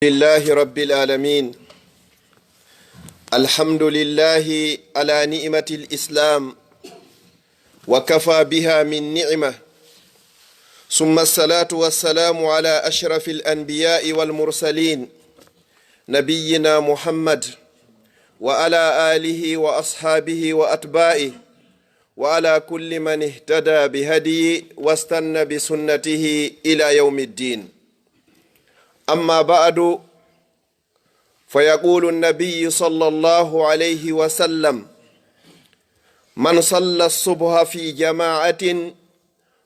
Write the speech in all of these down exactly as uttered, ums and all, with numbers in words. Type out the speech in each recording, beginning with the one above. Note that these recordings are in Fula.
لله رب العالمين. الحمد لله على نعمة الإسلام، وكفى بها من نعمة. ثم الصلاة والسلام على أشرف الأنبياء والمرسلين، نبينا محمد، وعلى آله وأصحابه وأتباعه، وعلى كل من اهتدى بهديه واستن بسنته إلى يوم الدين. أما بعد، فيقول النبي صلى الله عليه وسلم: من صلى الصبح في جماعة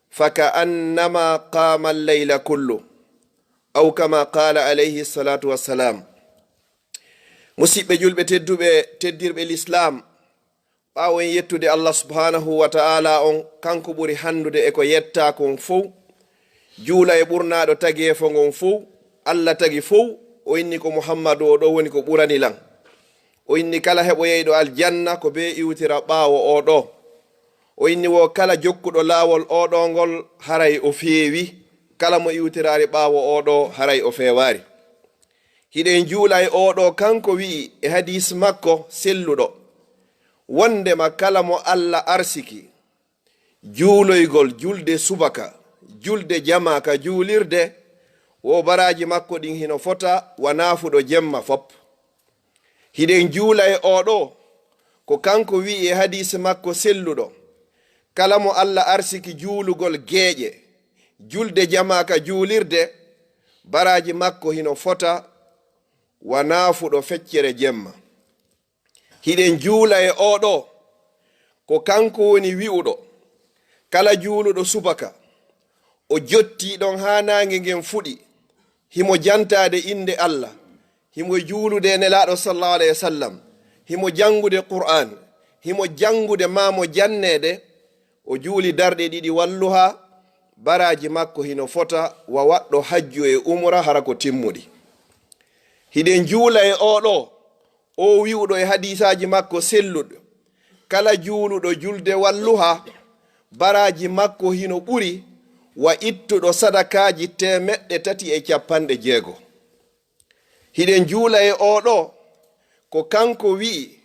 فكأنما قام الليل كله، أو كما قال عليه الصلاة والسلام. Musiɓɓe julɓe tedduɓe, teddirɓe lislaam, ɓaawo en yettude Allah subhanahu wa ta'ala on, kanko ɓuri hanndude e ko yettaa kon fow, juula e ɓurnaaɗo tageefo ngon fow, Allah tagi fow, o inni ko Muhammadu o ɗo woni ko ɓurani lan. O inni kala heɓoyeyɗo aljanna ko bee iwtira ɓaawo o ɗo. O inni wo kala jokkuɗo laawol o ɗo ngol haray o feewi, kala mo iwtiraari ɓaawo o ɗo haray o feewaari. Hiɗen juula e o ɗo, kanko wi'i e hadiis makko selluɗo, wondema kala mo Allah arsiki juuloygol julde subaka, julde jamaa ka juulirde, wo baraaji makko ɗin hino fota wa naafuɗo jemma fop. Hiɗen juula e o ɗo, ko kanko wi'i e hadiis makko selluɗo, kala mo Allah arsiki juulugol geeƴe, julde jamaa ka juulirde, baraaji makko hino fota wa naafuɗo feccere jemma. Hiɗen juula e o ɗo, ko kanko woni wi'uɗo, kala juuluɗo subaka, o jottii ɗon haa naange ngen fuɗi, himo jantaade innde Allah, himo juulude e Nelaaɗo sallallahu alayhi wa sallam, himo janngude Qur'aan, himo janngude maa mo janneede, o juuli darɗe ɗiɗi walluha, baraaji makko hino fota wa waɗɗo hajju e umra hara ko timmuɗi. Hiɗen juula e o ɗo, o wi'uɗo e hadiisaaji makko selluɗo, kala juuluɗo julde walluha, baraaji makko hino ɓuri wa ittuɗo sadakaaji teemeɗɗe tati e cappanɗe jeego. Hiɗen juula e o ɗo, ko kanko wi'i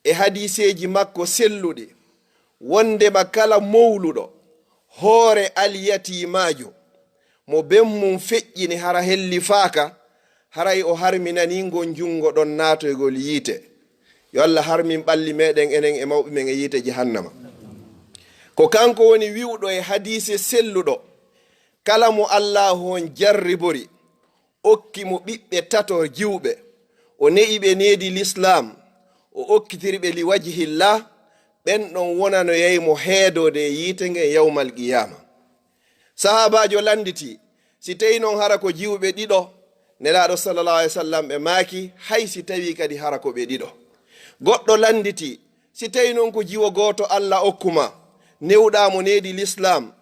e hadiiseeji makko selluɗi, wondema kala mowluɗo hoore alyatiimaajo, mo ben mum feƴƴini hara hellifaaka, haray o harminanii ngon junngo ɗon naatoygol yiite. Yo Allah harmin ɓalli meɗen enen e mawɓe men e yiite jahannama. Ko kanko woni wi'uɗo e hadiise selluɗo, kala mo Allaahu on jarribori, okki mo ɓiɓɓe tato jiwɓe, o ne'i ɓe needi lislaam, o okkitiri ɓe li wajhillah, ɓen ɗon wonanoyay mo heedoode e yiite ngen yawmal qiyaama. Sahaabaajo lannditi, si tawi non hara ko jiwɓe ɗiɗo, Nelaaɗo sallallahu alaihi wasallam ɓe maaki, hay si tawi kadi hara ko ɓe ɗiɗo. Goɗɗo lannditi, si tawi non ko jiwo gooto Allah okkuma, newɗaa mo needi lislaam,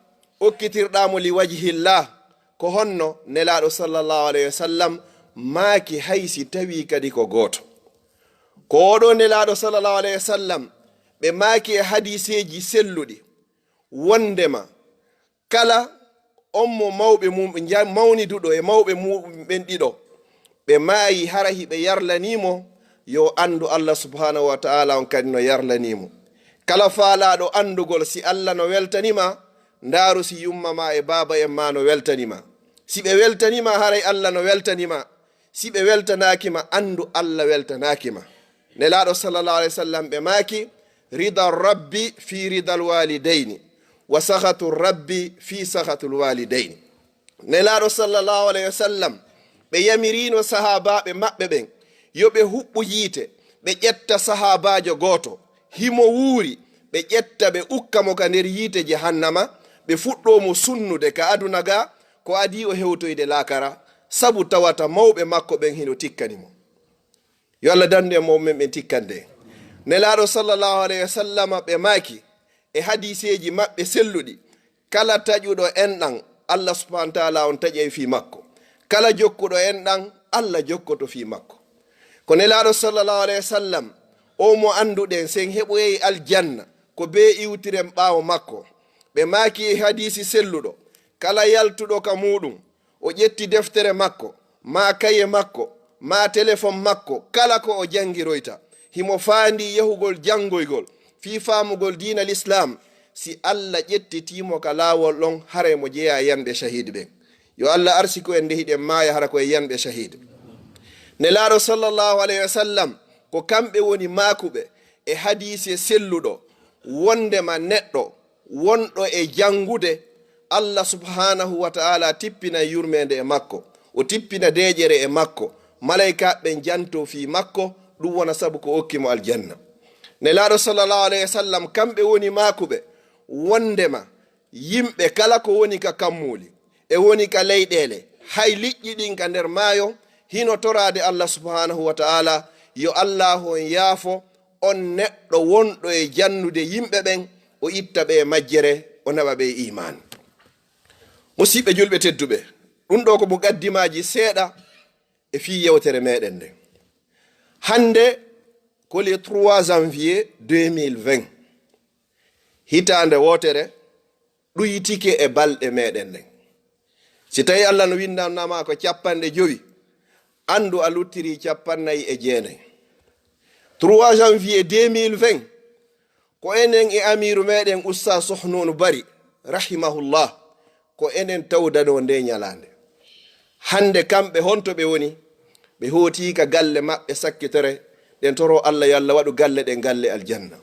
okkitirɗaa mo li wajhillah, ko honno? Nelaaɗo sallallahu alaihi wasallam maaki, hay si tawi kadi ko gooto. Ko oɗo Nelaaɗo sallallahu alaihi wasallam ɓe maaki e hadiiseeji selluɗi, wondema kala on mo mawɓe mum, ja-, mawniduɗo e mawɓe muɗum ɓen ɗiɗo, ɓe maayi hara hiɓe yarlanii mo, yo anndu Allah subhanahu wa ta'ala on kadi no yarlanii mo. Kala faalaaɗo anndugol si Allah no weltanii ma, ndaaru si yumma ma e baaba en ma no weltanii ma. Si ɓe weltanii ma, haray Allah no weltanii ma. Si ɓe weltanaaki ma, anndu Allah weltanaaki ma. Nelaaɗo sallallahu alaihi wasallam ɓe maaki, rida rabbi fi rida alwalidayni, wa sakhatu rabbi fi sakhatu alwalidayni. Nelaaɗo sallallahu alaihi wasallam ɓe yamiriino sahaabaaɓe maɓɓe ɓen yo ɓe huɓɓu yiite, ɓe ƴetta sahaabaajo gooto, himo wuuri, ɓe ƴetta ɓe ukka mo ka nder yiite jahannama, ɓe fuɗɗoo mo sunnude ka aduna ga, ko adii o hewtoyde laakara, sabu tawata mawɓe makko ɓen hino tikkani mo. Yo Allah dandu en mawɓe men ɓen tikkande en. Nelaaɗo sallallahu alaihi wasallama ɓe maaki e hadiiseeji maɓɓe selluɗi, kala taƴuɗo enɗan, Allah subhanahu wa ta'ala on taƴay fii makko. Kala jokkuɗo enɗan, Allah jokkoto fii makko. Ko Nelaaɗo sallallahu alaihi wasallam, o mo annduɗen, sen heɓoyay aljanna, ko bee iwtiren ɓaawo makko. Ɓe maaki e hadiisi selluɗo, kala yaltuɗo ka muuɗum, o ƴetti deftere makko, maa kaye makko, maa telefon makko, kala ko o janngiroyta, himo faandi yahugol janngoygol fii faamugol diina Lislaam, si Alla ƴettitii mo ka laawol ɗon, haray mo jeyaa yanɓe shahiid ɓen. Yo Alla arsiku en nde hiɗen maaya hara ko e yanɓe shahiid. Nelaaɗo sallallahu alayhi wa sallam, ko kamɓe woni maakuɓe e hadiise selluɗo, wonndema neɗɗo wonɗo e janngude, Alla subhaanahu wa ta'ala tippina yurmeende e makko, o tippina deeƴere e makko, malaykaaɓe ɓen janto fii makko, ɗum wona sabu ko okki mo aljanna. Nelaaɗo sallallahu alayhi wa sallam, kamɓe woni maakuɓe, wonndema yimɓe kala ko woni ka kammuuli, e woni ka leyɗeele, hay liƴƴi ɗin ka nder maayo, hino toraade Alla subhaanahu wa ta'ala, yo Allaahu on yaafo on neɗɗo wonɗo e jannude yimɓe ɓen, o itta ɓe e majjere, o naɓa ɓe e iimaan. Musiɓɓe julɓe tedduɓe, ɗum ɗoo ko muqaddimaaji seeɗa e fii yewtere meɗen nden. Hannde ko le trois janvier deux mille vingt, hitaande wootere ɗuytike e balɗe meɗen ɗen. Si tawi Alla no winndanaa ma ko cappanɗe jowi, anndu a luttiri cappannayi e jeenayi. Trois janvier deux mille vingt, ko enen e amiiru meɗen Ustaz Suhnunu Bari, rahimahullah, ko enen tawdanoo nde ñalaande. Hannde kamɓe honto ɓe woni? Ɓe hooti ka galle maɓɓe sakkitore, ɗen toro Alla yo Alla waɗu galle ɗen galle aljanna.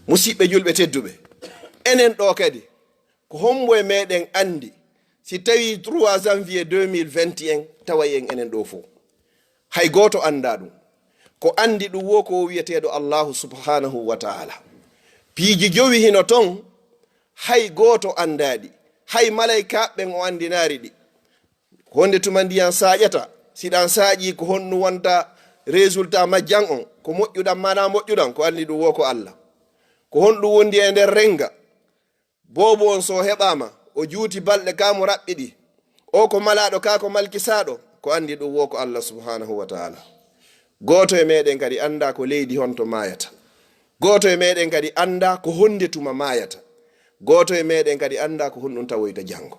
Musiɓɓe julɓe tedduɓe, enen ɗoo kadi, ko hombo e meɗen anndi si tawi trois janvier deux mille vingt et un taway en enen ɗoo fow? Hay gooto anndaa ɗum. Ko anndi ɗum wo ko o wi'eteeɗo Allaahu subhaanahu wa ta'ala. Piiji jowi hino ton, hay gooto anndaa ɗi. Hay malaykaaɓe ɓen o anndinaali ɗi. Ko honde tuma ndiyan saaƴata? Si ɗan saaƴii, ko honɗum wonta résultat majjan on? Ko moƴƴuɗan maa naa moƴƴuɗan? Ko anndi ɗum wo ko Alla. Ko honɗum wondi e nder renga? Boobo on so heɓaama, o juuti balɗe kaa mo raɓɓiɗi. O ko malaaɗo kaa ko malkisaaɗo? Ko anndi ɗum wo ko Alla subhaanahu wa ta'ala. Gooto e meɗen kadi anndaa ko leydi honto maayata. Gooto e meɗen kadi anndaa ko honde tuma maayata. Gooto e meɗen kadi anndaa ko honɗum tawoyta janngo.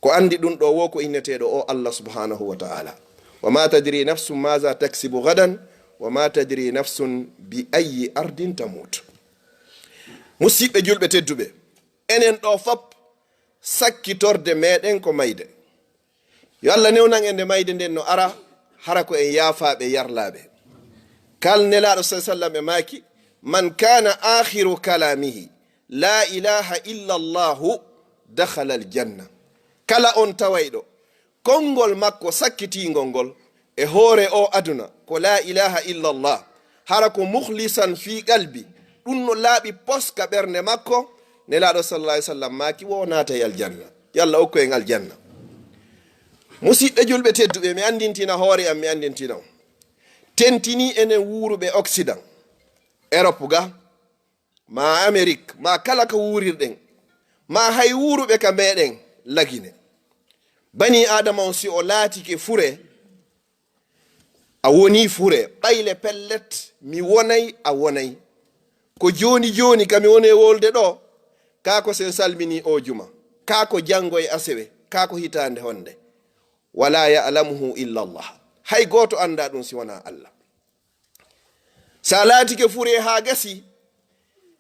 Ko anndi ɗum ɗoo wo ko inneteeɗo o Alla subhaanahu wa ta'ala. Wa ma tadri nafsun maza taksibu gadan, wa ma tadri nafsun bi ayyi ardin tamut. Musiɓɓe julɓe tedduɓe, enen ɗoo fop sakkitorde meɗen ko mayde. Yo Alla newnan en nde mayde nden no ara, hara ko en yaafaaɓe yarlaaɓe. Kal Nelaaɗo sallallahu alayhi wa sallam e maaki, "Man kana akhiru kalamihi la ilaha illa Allahu dakhala al janna." Kala on tawayɗo konngol makko sakkitiingol ngol e hoore o aduna ko la ilaha illa Allah, hara ko mukhlisan fi qalbi, ɗum no laaɓi pos ka ɓernde makko, Nelaaɗo sallallahu alayhi wa sallam maaki wo naatay aljanna. Yo Alla okku en aljanna. Musiɓɓe julɓe tedduɓe, mi anndintina hoore am, mi anndintina on. Tentini enen wuuruɓe Occident, Europe ga, maa Amerique, maa kala ka wuurirɗen, maa hay wuuruɓe ka meɗen Lagine. Banii Aadama on, si o laatike fure, a wonii fure, ɓayle pellet, mi wonay, a wonay. Ko jooni jooni ka mi woni e wolde ɗoo, kaa ko sen salminii o juma, kaa ko janngo e asewe, kaa ko hitaande honde. Wala ya'lamuhu illa Allah. Hay gooto anndaa ɗum si wanaa Alla. Sa laatike fure haa gasi,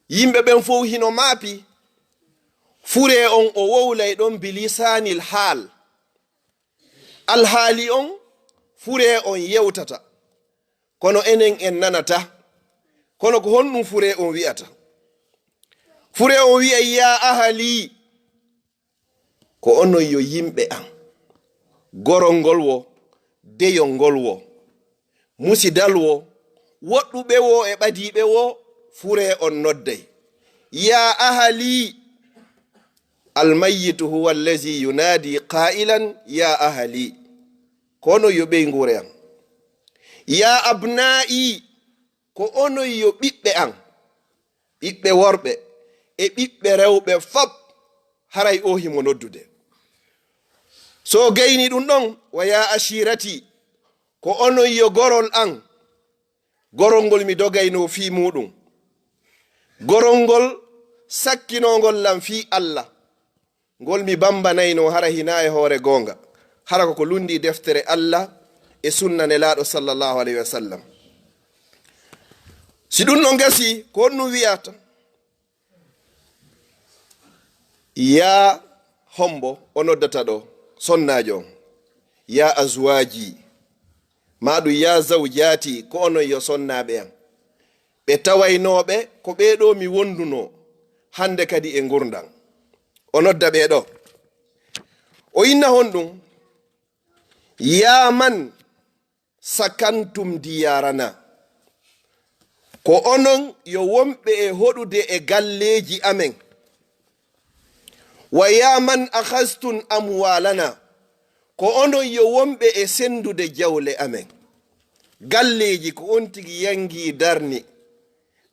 yimɓe ɓen fow hino maapi, fure on o wowlay ɗon bilisaanil haal. Alhaali on, fure on yewtata. Kono enen en nanata. Kono ko honɗum fure on wi'ata? Fure on wi'ay, "Yaa ahalii." Ko onon yo yimɓe an. Gorol ngol wo, deyol ngol wo, musidal wo, woɗɗuɓe wo e ɓadiiɓe wo, fure on nodday, "Yaa ahalii." Almayyitu huwa allazi yunaadi qaa'ilan, "Yaa ahalii." Ko onon yo ɓeynguure an. "Yaa abnaa'i." Ko onon yo ɓiɓɓe an. Ɓiɓɓe worɓe e ɓiɓɓe rewɓe fop, haray o himo noddude. So gayni ɗum ɗon, "Wa yaa ashiirati," ko onon yo gorol an. Gorol ngol mi dogaynoo fii muuɗum. Gorol ngol sakkinoongol lan fii Alla. Ngol mi bambanayno hara hinaa e hoore goonga. Hara ko ko lundi deftere Allah e sunna Nelaaɗo sallallahu alayhi wa sallam. Si ɗum ɗon gasi, ko honɗum wi'ata? Yaa hombo o noddata ɗo, sonnaajo on. Yaa azwaaji, maa ɗum yaa zawjaati, ko onon yo sonnaaɓe am. Ɓe tawaynooɓe ko ɓee ɗoo mi wondunoo, hande kadi e ngurndan. O nodda ɓee ɗoo. O inna honɗum? Yaa man sakantum diyaarana. Ko onon yo wonɓe e hoɗude e galleeji amen. Wa yaa man akhastum amwaalana. Ko onon yo wonɓe e sendude jawle amen. Galleeji ko on tigi yangi darni.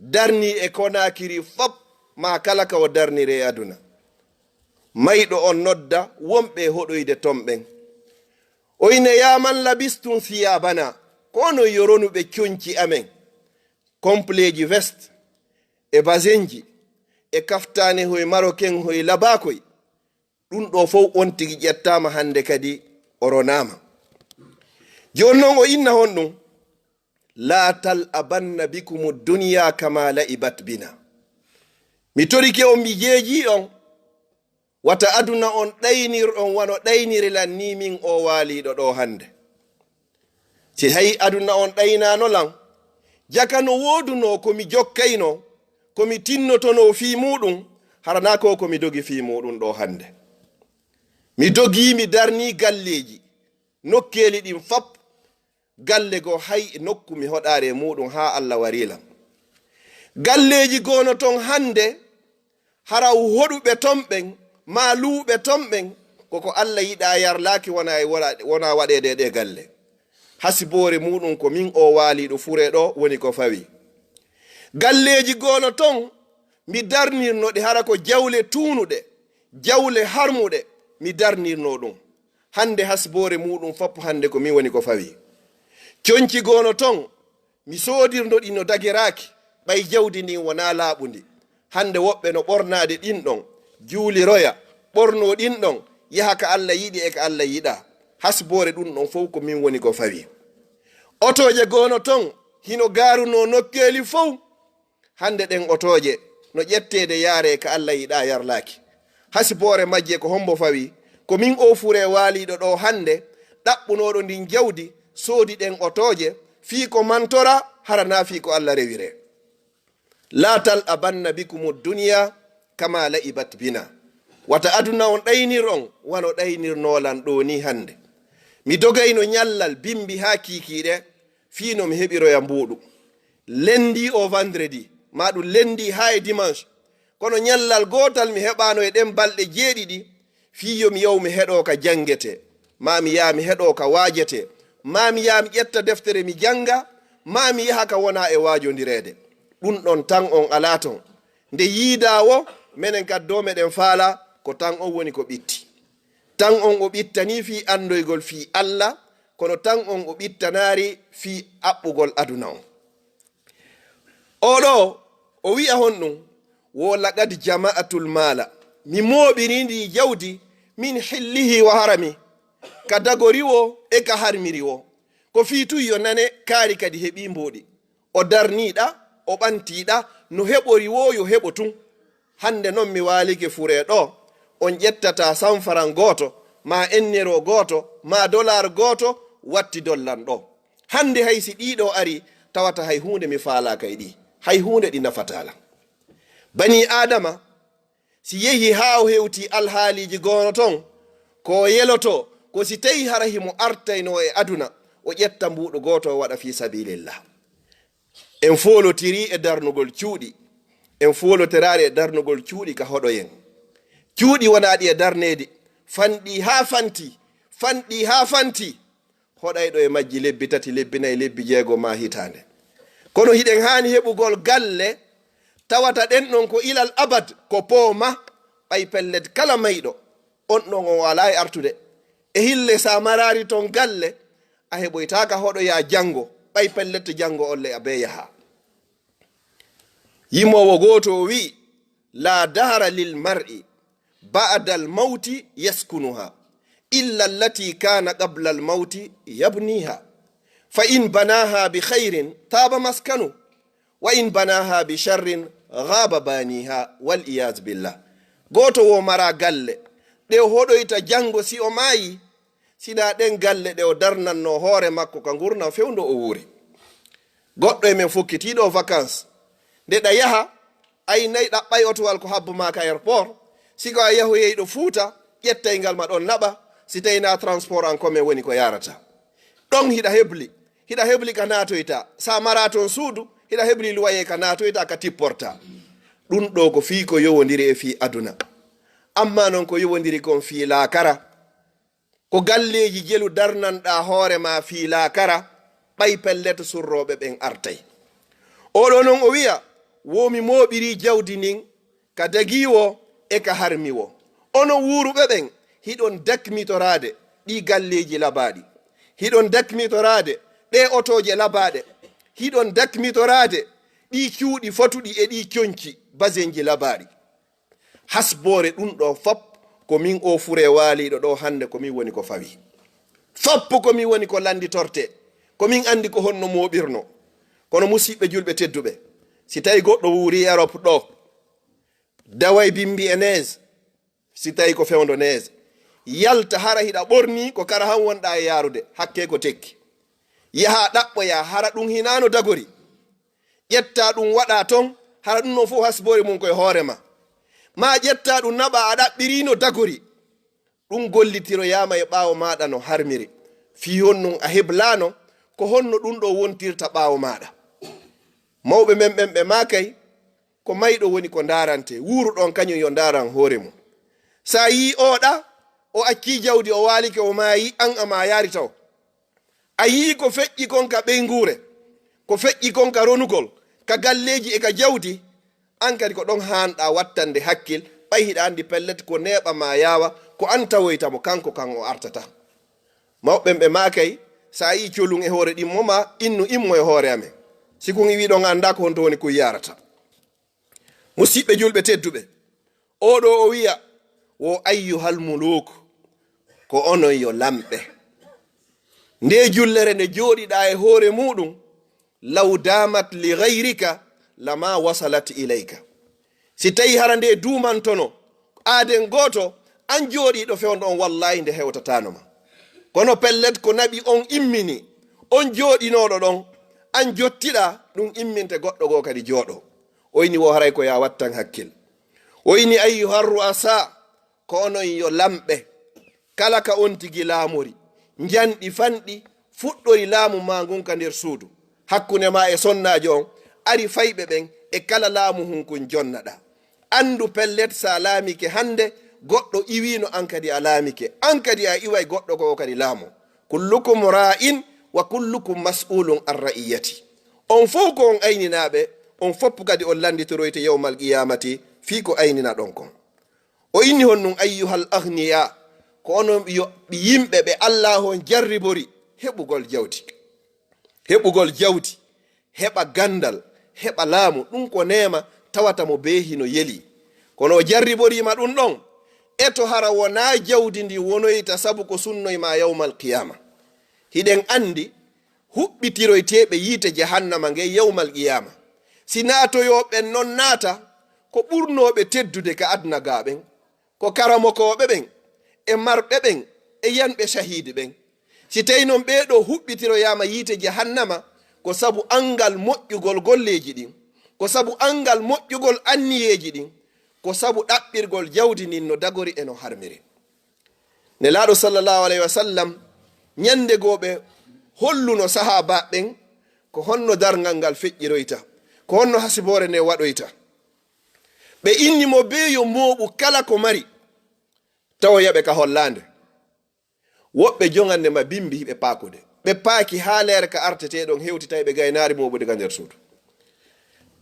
Darni e Konaakiri fop, maa kala ka o darniri e aduna. Mayɗo on nodda wonɓe e hoɗoyde ton ɓen. O inna yaa man labistum siyaabana, ko onon yo ronuɓe conci amen, kompleeji veste, e basenji, e kaftaane hoy maroken hoy labaakoy. Ɗum ɗoo fow on tigi ƴettaama hande kadi o ronaama. Jooni non o inna honɗum? Laa tal'abanna bikumu dunya kama la'ibat bina. Mi torike on, mi jeejii on, wata aduna on ɗaynir on wano ɗayniri lan nii min oo waaliiɗo ɗoo hande. Si hay aduna on ɗaynaano lan, jaka no woodunoo ko mi jokkaynoo, ko mi tinnotonoo fii muuɗum, hara naa ko ko mi dogi fii muuɗum ɗoo hande. Mi dogii, mi darnii galleeji, nokkeeli ɗin fop, galle goo hay e nokku mi hoɗaali e muuɗum haa Allah warii lan. Galleeji goo no ton hande, hara hoɗuɓe ton ɓen, maa luuɓe ton ɓen, ko ko Allah yiɗaa yarlaaki wonaa e wona-, wonaa waɗeede e ɗee galle. Hasiboore muuɗum ko min oo waaliiɗo furee ɗoo woni ko fawi. Galleeji goo no ton, mi darnirno ɗi hara ko jawle tuunuɗe, jawle harmuɗe, mi darnirno ɗum. Hande hasiboore muuɗum fop hande ko min woni ko fawi. Conci goo no ton, mi soodirno ɗi no dagiraaki, ɓay jawdi ndin wonaa laaɓundi. Hande woɓɓe no ɓornaade ɗin ɗon, juuliroya, ɓornoo ɗin ɗon, yaha ka Allah yiɗi e ka Allah yiɗaa. Hasiboore ɗum ɗon fow ko min woni ko fawi. Otooje goo no ton, hino gaarunoo nokkeeli fow. Hande ɗen otooje no ƴetteede yaaree ka Allah yiɗaa yarlaaki. Hasiboore majje ko hombo fawi? Ko min oo furee waaliiɗo ɗoo hande, ɗaɓɓunooɗo ndin jawdi, soodi ɗen otooje, fii ko mantora, hara naa fii ko Allah rewiree. Laa tal'abanna bikumu dunya kama la'ibat bina. Wata aduna on ɗaynir on wano ɗaynirnoo lan ɗoo nii hande. Mi dogayno ñallal bimbi haa kiikiiɗe, fii no mi heɓiroya mbuuɗu. Lendi au vendredi, maa ɗum lendi haa e dimanche. Kono ñallal gootal mi heɓaano e ɗen balɗe jeeɗiɗi, fii yo mi yahu mi heɗoo ka janngetee, maa mi yaha mi heɗoo ka waajetee, maa mi yaha mi ƴetta deftere mi jannga, maa mi yaha ka wonaa e waajondireede. Ɗum ɗon tan on alaa ton. Nde yiidaa woo, menen kadi doo meɗen faalaa, ko tan on woni ko ɓitti. Tan on o ɓittanii fii anndoygol fii Allah, kono tan on o ɓittanaali fii aɓɓugol aduna on. Oo ɗoo, o wi'a honɗum? Wo laqad jama'atul maala. Mi mooɓinii ndii jawdi, min hillihi wa harami. Ka dagori woo, e ka harmiri woo. Ko fii tun yo nane, kaari kadi heɓii mbooɗi. O darnii ɗa, o ɓantii ɗa, no heɓori woo yo heɓo tun. Hande non mi waalike furee ɗoo, on ƴettataa sanfaran gooto, maa ennero gooto, maa dolaar gooto, wattidon lan ɗoo. Hande hay si ɗii ɗoo arii, tawata hay huunde mi faalaaka e ɗii. Hay huunde ɗi nafataa lan. Banii Aadama, si yehii haa o hewtii alhaaliiji goo no ton, ko o yelotoo, ko si tawii hara himo artaynoo e aduna, o ƴetta mbuuɗu gooto o waɗa fii sabiilillah. En foolotirii e darnugol cuuɗi. En foolotoraali e darnugol cuuɗi ka hoɗoyen. Cuuɗi wonaaɗi e darneede, fanɗii haa fantii, fanɗii haa fantii. Hoɗayɗo e majji lebbi tati, lebbi nayi, lebbi jeego maa hitaande. Kono hiɗen haani heɓugol galle, tawata ɗen ɗon ko ilal abad, ko pooma, ɓay pellet kala mayɗo, on ɗon on alaa e artude. E hille sa maraali ton galle, a heɓoytaaka hoɗoyaa janngo, ɓay pellet janngo on le a bee yahaa. Yimoowo gooto o wi'i, "Laa dahara lil mar'i ba'dal mawti yaskunuha." إلا التي كان قبل الموت يبنيها، فإن بناها بخير طاب مسكنه، وإن بناها بشر غاب بانيها، والعياذ بالله. Gooto wo mara galle ɗe o hoɗoyta janngo si o maayi, sina ɗen galle ɗe o darnanno hoore makko ka ngurndan fewndo o wuuri. Goɗɗo e men fokkitiiɗo vacances, nde ɗa yaha, aynay ɗaɓɓay otowal ko habbo ma ka airport. Si ko a yahoyeyɗo Fuuta, ƴettay ngal ma ɗon naɓa, si tawi na transport en commun woni ko yarata. Ɗon hiɗa hebli, hiɗa hebli ka naatoyta. Sa mara ton suudu, hiɗa hebli luwaye ka naatoyta, ka tipporta. Ɗun ɗo ko fii ko yowondiri e fii aduna. Amma non ko yowondiri kon fii laakara. Ko galleeji jelu darnanɗaa hoore ma fii laakara, ɓay pellet surrooɓe ɓen artay. Oɗo non o wi'a, wo mi mooɓirii jawdi ndin ka dagii wo e ka harmi wo. Onon wuuruɓe ɓen, hiɗon dakmitoraade ɗii galleeji labaaɗi. Hiɗon dakmitoraade ɗee otooje labaaɗe. Hiɗon dakmitoraade ɗii cuuɗi fotuɗi e ɗii conci basenji labaaɗi. Hasboore ɗun ɗoo fop ko min oo furee waaliiɗo ɗoo hannde ko min woni ko fawi. Fop ko min woni ko lannditortee. Ko min anndi ko honno mooɓirnoo. Kono musiɓɓe julɓe tedduɓe, si tawi goɗɗo wuurii Europe ɗoo, daway bimbi e nees, si tawi ko fewndo nees, yalta hara hiɗa ɓornii ko kara han wonɗaa e yaarude, hakkee ko tekki. Yahaa ɗaɓɓoyaa hara ɗun hinaa no dagori. Ƴettaa ɗun waɗaa ton, hara ɗun non fow hasboore mun ko e hoore maa. Maa ƴettaa ɗun naɓaa a ɗaɓɓirii no dagori. Ɗun gollitiroyaama e ɓaawo maaɗa no harmiri. Fii honɗun a heblaano, ko honno ɗun ɗoo wontirta ɓaawo maaɗa? Mawɓe men ɓen ɓe maakay, ko mayɗo woni ko ndaarantee, wuuruɗo on kañun yo ndaaran hoore mun. Si a yi'ii oo ɗa, o accii jawdi, o waalike, o maayii, an a maayaali taho. A yi'ii ko feƴƴi kon ka ɓeynguure, ko feƴƴi kon ka ronugol, ka galleeji e ka jawdi, an kadi ko ɗon haanɗaa wattande hakkil, ɓay hiɗa anndi pellet ko neeɓa maa yaawa, ko an tawoyta mo, kanko kan o artata. Mawɓe ɓen ɓe maakay, si a yi'ii colun e hoore ɗimmo maa, innu immo e hoore amen. Si kun iwii ɗon a anndaa ko honto woni kun yaarata. Musiɓɓe julɓe tedduɓe, oo ɗoo o wi'a, wo ayyuhal muluuk, ko onon yo lamɓe. Ndee jullere nde jooɗiɗaa e hoore muuɗun, law daamat li gayrika lama wasalat ilayka. Si tawii hara nde duumantono aaden gooto, an jooɗiiɗo fewndo on, wallaahi nde hewtataano ma. Kono pellet ko naɓi on immini, on jooɗinooɗo ɗon, an jottiɗaa, ɗun imminte goɗɗo goo kadi jooɗoo. O inni wo haray ko yo a wattan hakkil. O inni ayyuhar ru'asa, ko onon yo lamɓe. Kala ka on tigi laamori, njanɗi fanɗi, fuɗɗori laamu maa ngun ka nder suudu, hakkunde maa e sonnaajo on, ari fayɓe ɓen e kala laamu hun kun jonnaɗaa. Anndu pellet, si a laamike hannde, goɗɗo iwiino, an kadi a laamike, an kadi a iway, goɗɗo goo kadi laamo. Kullukum ra'in wa kullukum mas'ulun an ra'iyati. On fow ko on ayninaaɓe, on foppu kadi on lannditoroyte yawmal qiyamati fii ko ayninaɗon kon. O inni honnun ayyuhal aghniya, ko onon yo yimɓe ɓe Allaahu on jarribori heɓugol jawdi. Heɓugol jawdi, heɓa ganndal, heɓa laamu, ɗun ko neema tawata mo bee hino yelii. Kono o jarriborii ma ɗun ɗon, eto hara wonaa jawdi ndin wonoyta sabu ko sunnoy maa yawmal qiyama. Hiɗen anndi huɓɓitiroyteeɓe yiite jahannama ngen yawmal qiyama. Si naatoyooɓe ɓen non naata, ko ɓurnooɓe teddude ka aduna gaa ɓen, ko karamokooɓe ɓen, e marɓe ɓen, e yanɓe cahiidi ɓen. Si tawii non ɓee ɗoo huɓɓitiroyaama yiite jahannama, ko sabu anngal moƴƴugol golleeji ɗin, ko sabu anngal moƴƴugol anniyeeji ɗin, ko sabu ɗaɓɓirgol jawdi ndin no dagori e no harmiri. Nelaaɗo sallallahu alayhi wa sallam, ñande goo ɓe holluno sahaabaaɓe ɓen ko honno darngal ngal feƴƴiroyta, ko honno hasiboore nde waɗoyta. Ɓe inni mo bee yo mooɓu kala ko mari, tawoya ɓe ka hollaande. Woɓɓe joŋande ma bimbi hiɓe paakude. Ɓe paaki haa leere ka artetee ɗon hewti tawi ɓe gaynaari mooɓude ka nder suudu.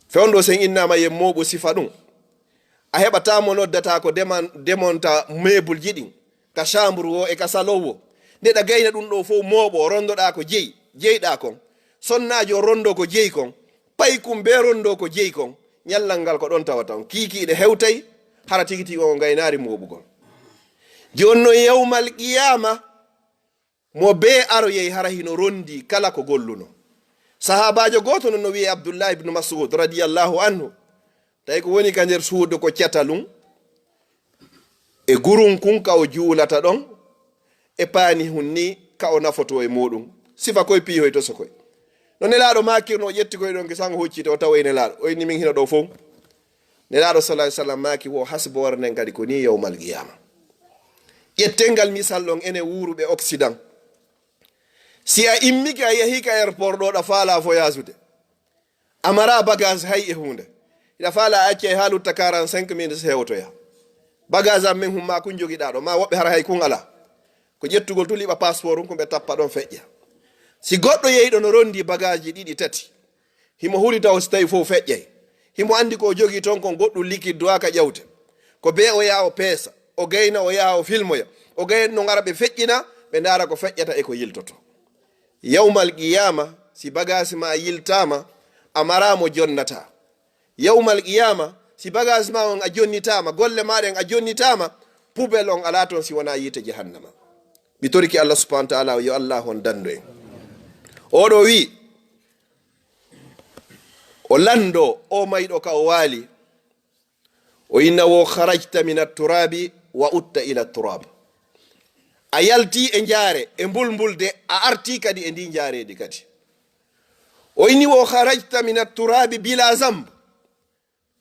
Fewndo sen innaama yen mooɓu sifa ɗun. A heɓataa mo noddataa ko deman-, demonta meebulji ɗin, ka chambre woo e ka salon woo. Nde ɗa gayna ɗun ɗoo fow mooɓo, rondoɗaa ko jeyi, jeyɗaa kon. Sonnaajo on rondoo ko jeyi kon. Paykun bee rondoo ko jeyi kon. Ñallal ngal ko ɗon tawata on. Kiikiiɗe hewtay, hara tigi tigi on gaynaari mooɓugol. Jooni non yawmal qiyaama, mo bee aroyey hara hino rondi kala ko golluno. Sahaabaajo gooto non no wi'ee Abdullahi ibnu Mas'ud radiyallahu anhu, tawi ko woni ka nder suudu ko catalun, e gurunkun ka o juulata ɗon, e paanihun ni ka o nafotoo e muuɗun. Sifa koy piihoy toso koy. No Nelaaɗo maakirno, o ƴetti koy ɗon, kisan o hucciti, o tawoyi Nelaaɗo. O inni, "Min hino ɗoo fow." Nelaaɗo sallallahu alaihi wasallam maaki, "Wo hasboore nden kadi ko nii yawmal qiyaama." Ƴetten ngal misal ɗon, enen wuuruɓe Occident. Si a immike a yahii ka airport ɗoo, ɗa faalaa voyage ude. A maraa bagage hay e huunde. Hiɗa faalaa a accay haa lutta quarante-cinq minutes hewtoya. Bagage an men hummaa kun jogiɗaa ɗoo, maa woɓɓe hara hay kun alaa. Ko ƴettugol tun liɓa passeport un kun ɓe tappa ɗon feƴƴa. Si goɗɗo yehi ɗon no rondi bagage ji ɗiɗi tati, himo huli taw si tawi fow feƴƴay. Himo andi ko o jogii ton kon goɗɗum liquide duwaa ka ƴawte. Ko bee o yaha o peesa, o gayna o yaha o filmoya, o gayna no ngara ɓe feƴƴina, ɓe ndaara ko feƴƴata e ko yiltoto. Yawmal qiyaama, si bagaasi ma yiltaama, a maraa mo jonnataa. Yawmal qiyaama, si bagaasi ma on a jonnitaama, golle ma ɗen a jonnitaama, pubel on alaa ton si wonaa yiite jahannama. Mi toriki Allah subhanahu wa ta'ala, yo Allah on dandu en. Oɗo wi, o lando, o mayɗo ka o waali, o inna wo kharajta min at-turabi wa utta ila at-turab. A yalti e njaare, e mbulmbulde, a arti kadi e ndi njaareedi kadi. O inni wo kharajta min at-turabi bila zamb.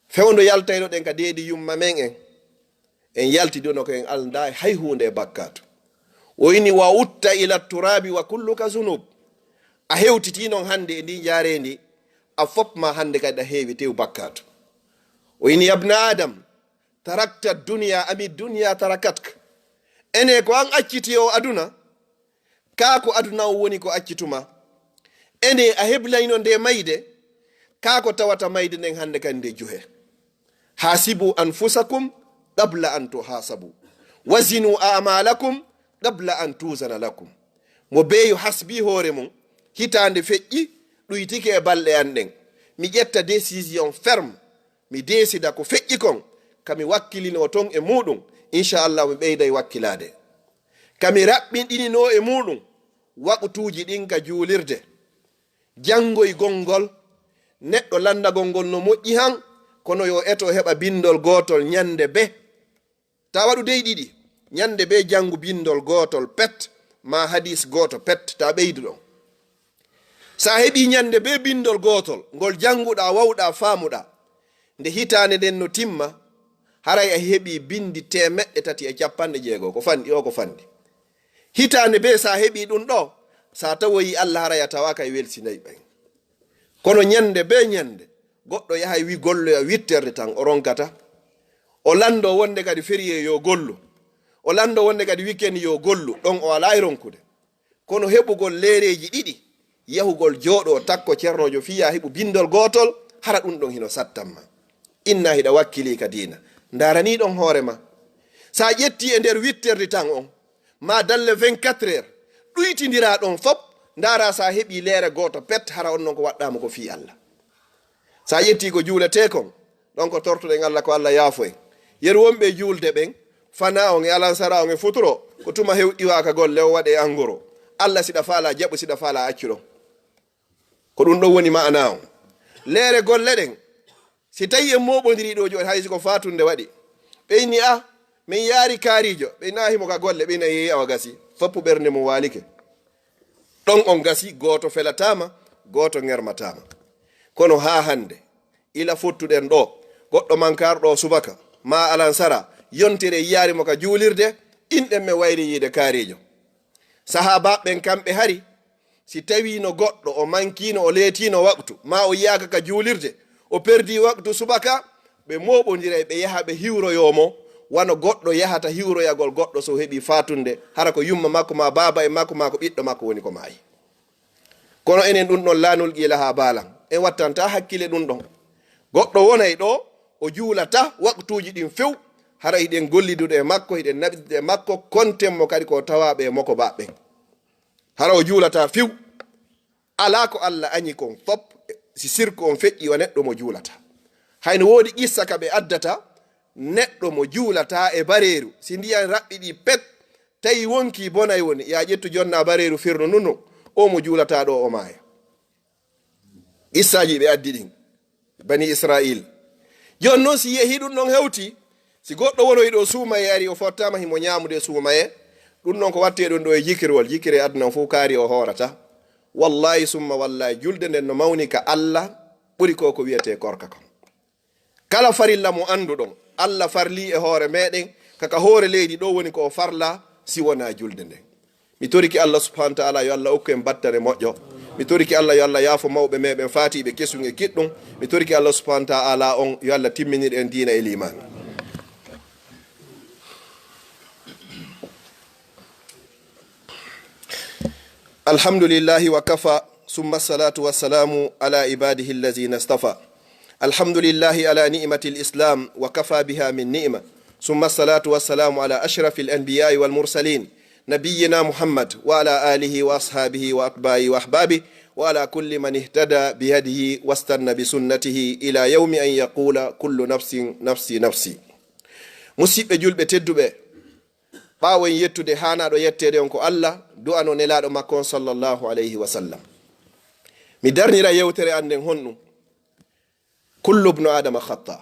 Fewndo yaltayno ɗen ka deedi yumma men en. En yalti duno ko en aldaa hay huunde e bakkaatu. O inni wa utta ila turabi wa kulluka zunub. A hewtiti non hande e ndi njaareendi, a fop ma hande kadi a heewi tew bakkaatu. O inni, "Yabna Adam, tarakta dunya ami dunya tarakatka." Ene ko an acciti o aduna, kaa ko aduna o woni ko accituma. Ene a heblayno nde mayde, kaa ko tawata mayde nden hande kadi nde juhe. Hasibu anfusakum qabla an tuhasabu. Wazinu a'malakum qabla an tuzana lakum. Mo beeyo hasbi hoore mum, hitaande feƴƴi, ɗuytike e balɗe an ɗen. Mi ƴetta décision ferme, mi décida ko feƴƴi kon, ka mi wakkilino ton e muuɗum, inchallah mi ɓeyday wakkilaade. Ka mi raɓɓinɗinino e muuɗum, waqtuuji ɗin ka juulirde. Janngoygol ngol, neɗɗo lanndagol ngol no moƴƴi han, kono yo eto heɓa binndol gootol ñannde be. Ta waɗu dey ɗiɗi, ñannde be janngu binndol gootol pet, ma hadis gooto pet, ta ɓeydu ɗon. Sa heɓi ñannde be binndol gootol, ngol jannguɗa, wawɗa, faamuɗa, nde hitaande nden no timma, haray a heɓi binndi teemeɗɗe tati e capanɗe jeego, ko fanɗi o, ko fanɗi. Hitaande be sa heɓi ɗum ɗo, sa tawoyi Allah, haray a tawaaka e welsinay ɓen. Kono ñannde be ñannde, goɗɗo yahay wi golloya witterde tan o ronkata. O lanndo wonde kadi feriye yo gollu. O lanndo wonde kadi weekend yo gollu, ɗon o alaa e ronkude. Kono heɓugol leereeji ɗiɗi, yahugol jooɗoo takko ceernoojo fii yaa heɓu binndol gootol, hara ɗum ɗon hino sattan ma. Inna hiɗa wakkilii ka diina. Ndaaranii ɗon hoore ma. Sa ƴetti e nder witterdi tan on, ma dalle vingt-quatre heures, ɗuytindiraa ɗon fop, ndaara sa heɓii leere gooto pet, hara on non ko waɗɗaama ko fii Allah. Sa ƴetti ko juuletee kon, ɗon ko tortoɗen Allah ko Allah yaafo en. Yeru wonɓe e juulde ɓen, fana on e alansara on e futuro, ko tuma hewɗiwaaka golle o waɗe angoro. Allah siɗa faala jaɓu, siɗa faala accu ɗon. Ko ɗum ɗon woni ma'ana on. Leere golle ɗen, si tawi en mooɓondiri ɗo jooni, hay si ko faatunde waɗi. Ɓe inni, "Ah, min yaari kaarijo." Ɓe nahi mo ka golle, ɓe nahi awa gasi. Foppu ɓernde mum waalike. Ɗon on gasi, gooto felataama, gooto ŋermataama. Kono haa hannde, ila fottuɗen ɗo, goɗɗo mankaar ɗo subaka, ma alansara, yontere yiyaari mo ka juulirde, inɗen men wayri yiide kaarijo. Sahaabaaɓe ɓen kamɓe hari, si tawiino goɗɗo o mankiino, o leetiino waqtu, ma o yiyaaka ka juulirde, o perdi waqtu subaka, ɓe mooɓondiray, ɓe yaha ɓe hiwroyoo mo, wano goɗɗo yahata hiwroyagol goɗɗo so heɓi faatunde, hara ko yumma makko ma baaba e makko ma ko ɓiɗɗo makko woni ko maayi. Kono enen ɗum ɗon laa nulqi lahaa baalan, en wattanta hakkile ɗum ɗon. Goɗɗo wonay ɗo, o juulata waqtuuji ɗin few, hara hiɗen gollidude e makko, hiɗen naɓidude e makko, konten mo kadi ko tawaaɓe e moko baɓɓe. Hara o juulata few. Alaa ko Allah añi kon fop, si sirku on feƴƴi, o neɗɗo mo juulata. Hayno woodi qissa ka ɓe addata, Neɗɗo mo juulataa e bareeru, si ndiyan raɓɓiɗi pet, tawi wonkii bonay woni, ya ƴettu jonnaa bareeru firnu nunu, o mo juulataa ɗo o maaya. Qissaaji ɓe addi ɗin, Bani Israil. Jooni non si yehi ɗum ɗon hewti, si goɗɗo wonoyi ɗo suumaye ari, o fottaama himo ñaamude suumaye, ɗum ɗon ko wattee ɗum ɗo e jikirwol, jikire aduna on fof kaari o hoorata. Wallahi summa wallahi, julde nden no mawni ka Allah, ɓuri ko ko wiyetee korka kon. Kala farilla mo annduɗon, Allah farli e hoore meɗen, ka ka hoore leydi ɗo woni ko o farla, si wona julde nden. Mi toriki Allah subhanahu wa ta'ala yo Allah okku en battane moƴƴo. Mi toriki Allah yo Allah yaafo mawɓe meɗen faatiɓe kesun e kiɗɗum. Mi toriki Allah subhanahu wa ta'ala on yo Allah timminir en diina e liman. الحمد لله وكفى، ثم الصلاة والسلام على عباده الذين اصطفى. الحمد لله على نعمة الإسلام وكفى بها من نعمة، ثم الصلاة والسلام على أشرف الأنبياء والمرسلين نبينا محمد وعلى آله وأصحابه وأتباعه وأحبابه وعلى كل من اهتدى بهديه واستنى بسنته إلى يوم أن يقول كل نفس نفسي نفسي. Musiɓɓe julɓe tedduɓe, ɓaawo en yettude haanaaɗo yetteede on ko Allah, du'ano nelaaɗo makko on sallallahu alayhi wa sallam. Mi darnira yewtere an nden honɗum? Kullu ibnu Adama khata.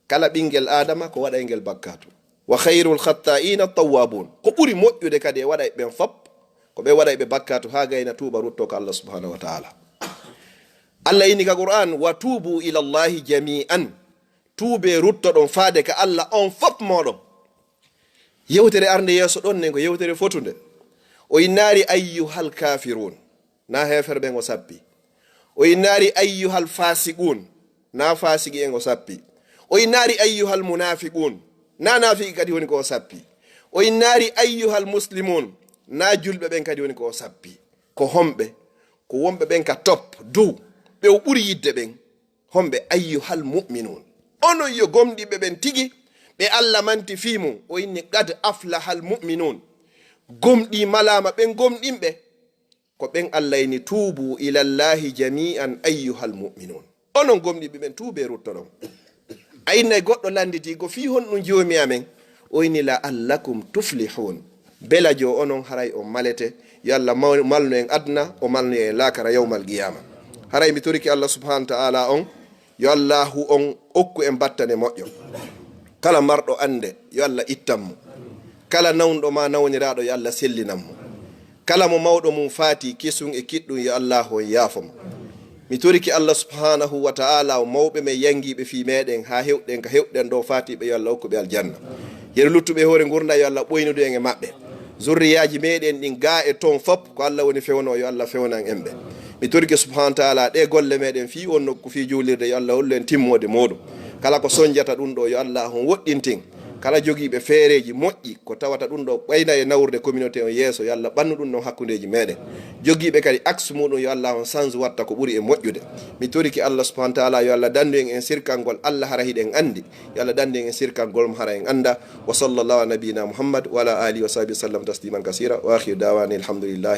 Kala ɓingel Adama ko waɗayngel bakkaatu. Wa khayrul khata'ina tawwabun. Ko ɓuri moƴƴude kadi e waɗay ɓen fop, ko ɓe waɗay ɓe bakkaatu haa gayna tuuba rutto ko Allah subhanahu wa ta'ala. Allah inni ka Qur'an, "Wa tubu ila Allahi jami'an." Tuube ruttoɗon faade ka Allah on fop mooɗon. Yewtere arnde yeeso ɗon nden ko yewtere fotunde. O innaari ayyuhal kafirun, na heeferɓe ngo sappi. O innaari ayyuhal fasiqun, na faasiqi en o sappi. O innaari ayyuhal munafiqun, na naafiqi kadi woni ko o sappi. O innaari ayyuhal muslimun, na julɓe ɓen kadi woni ko o sappi. Ko homɓe? Ko wonɓe ɓen ka top, dow, ɓe o ɓuri yidde ɓen. Homɓe? Ayyuhal mu'minun. Onon yo gomɗiɓe ɓen tigi, ɓe Allah manti fii mum, o inni, "Qad aflahal mu'minun." Gomɗii malaama ɓen gomɗinɓe. Ko ɓen Allah inni, "Tuubu ilallahi jami'an ayyuhal mu'minun." Onon gomɗiɓe ɓen, tuubee ruttoɗon. A innay goɗɗo lannditi ko fii honɗum joomi amen? O inni, "La'allakum tuflihun." Belajo onon haray on malete. Yo Allah maw-, malnu en aduna, o malnu en laakara yawmal qiyama. Haray mi toriki Allah subhanahu wa ta'ala on, yo Allahu on okku en battane moƴƴo. Kala marɗo annde, yo Allah ittan mo. Kala nawnɗo ma nawniraaɗo, yo Allah sellinan mo. Kala mo mawɗo mum faati, kesun e kiɗɗum, yo Allahu on yaafo mo. Mi toriki Allah subhanahu wa ta'ala o mawɓe men yangiiɓe fii meɗen, haa hewɗen ka hewɗen ɗo faatiɓe, yo Allah okku ɓe aljanna. Yeru luttuɓe e hoore ngurndan, yo Allah ɓoynudu en e maɓɓe. Zurriyaaji meɗen ɗin gaa e ton fop, ko Allah woni fewno, yo Allah fewnan en ɓe. Mi torike subhanahu wa ta'ala ɗe golle meɗen fii on nokku, fii juulirde, yo Allah hollu en timmoode mooɗum. Kala ko sonjata ɗum ɗo, yo Allah on woɗɗintin. Kala jogiiɓe feereeji moƴƴi, ko tawata ɗum ɗo ɓayna e nawrude communauté on yeeso, yo Allah ɓannu ɗum ɗon hakkundeeji meɗen. Jogiiɓe kadi axe muɗum, yo Allah on sange watta ko ɓuri e moƴƴude. Mi toriki Allah subhanahu wa ta'ala, yo Allah dandu en en sirkangol Allah hara hiɗen andi. Yo Allah dandu en en sirkangol mo hara en anda. Wa sallallahu ala nabiyyina Muhammad wa ala alihi wa sahbihi wa sallam tasliman kasira. Wa akhiru da'wana alhamdulillah.